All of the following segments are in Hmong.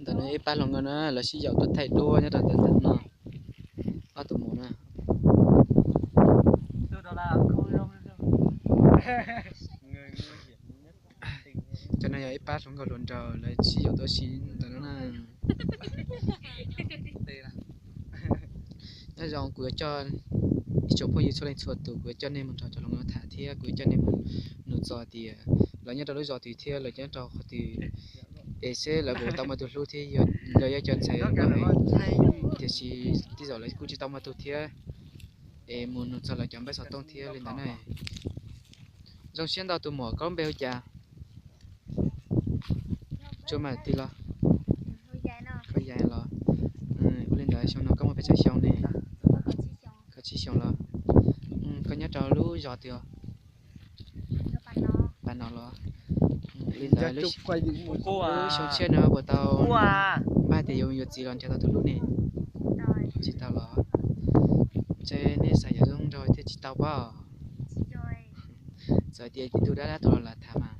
Ntawm no ib pab hluas nkauj na, lawv sib yaum tuaj thaij duab nyob rau ntawm no. Ob tug muam na. Cov no yog ib pab hluas nkauj hluas nraug lawv sib yaum tuaj sib ntawm no na. Nyob zoo, kuv yuav coj ib tsoom phooj ywg txhua leej txhua tus, kuv yuav coj nej mus nrog cov hluas nkauj no tham thiab kuv yuav coj nej mus nug txog tias lawv nyob rau lub zos twg thiab lawv nyob rau qhov twg, es seb lawv puas tau muaj tus hlub thiab lawv yog cov ntxhais los, tiam sis tej zaum lawv kuj tsis tau muaj tus thiab. Es mus nug txog lawv cov npawb xov tooj thiab li ntawd na. Zoo siab ntau tus muam, koj lub npe hu cas? Tsuas mas tij los? Koj yais los? Ua li ntawd xyoo no koj muaj pes tsawg xyoo ne? Kaum tsib xyoo los? Koj nyob rau lub zos twg os? Pas no los? Li ntawd lub xyoo tshiab no puas tau npaj tias yuav yuav txiv los nrhiav tau tus hlub ne? Tsis tau los? Ntshe nej xav yuav zoo nraug thiaj tsis tau pob. Txawm tias tib tug dab dab tuag los lam tham mas.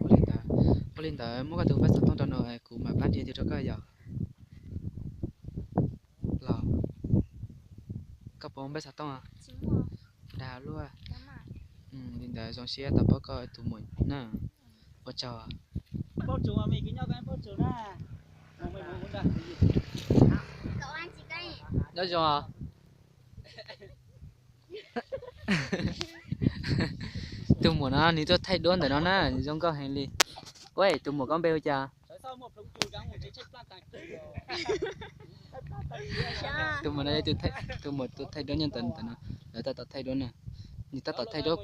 Ua li ntawd, ua li ntawd muab koj tus npawb xov tooj rau no kuv mam pab nrhiav tus rau koj yom. Los, koj puas muaj npawb xov tooj? Dag luaj. Li ntawd zoo siab tau paub koj tus muam na. Ua tsaug. Nyob zoo. Tus muam no nws tuaj thaij duab ntawm no na, zoo nkauj heev li. Ua, tus muam koj npe hu cas? Tus muam no, tus muam tuaj thaij duab nyob ntawm no, lawv tab tom thaij duab na. Nws tab tom thaij duab.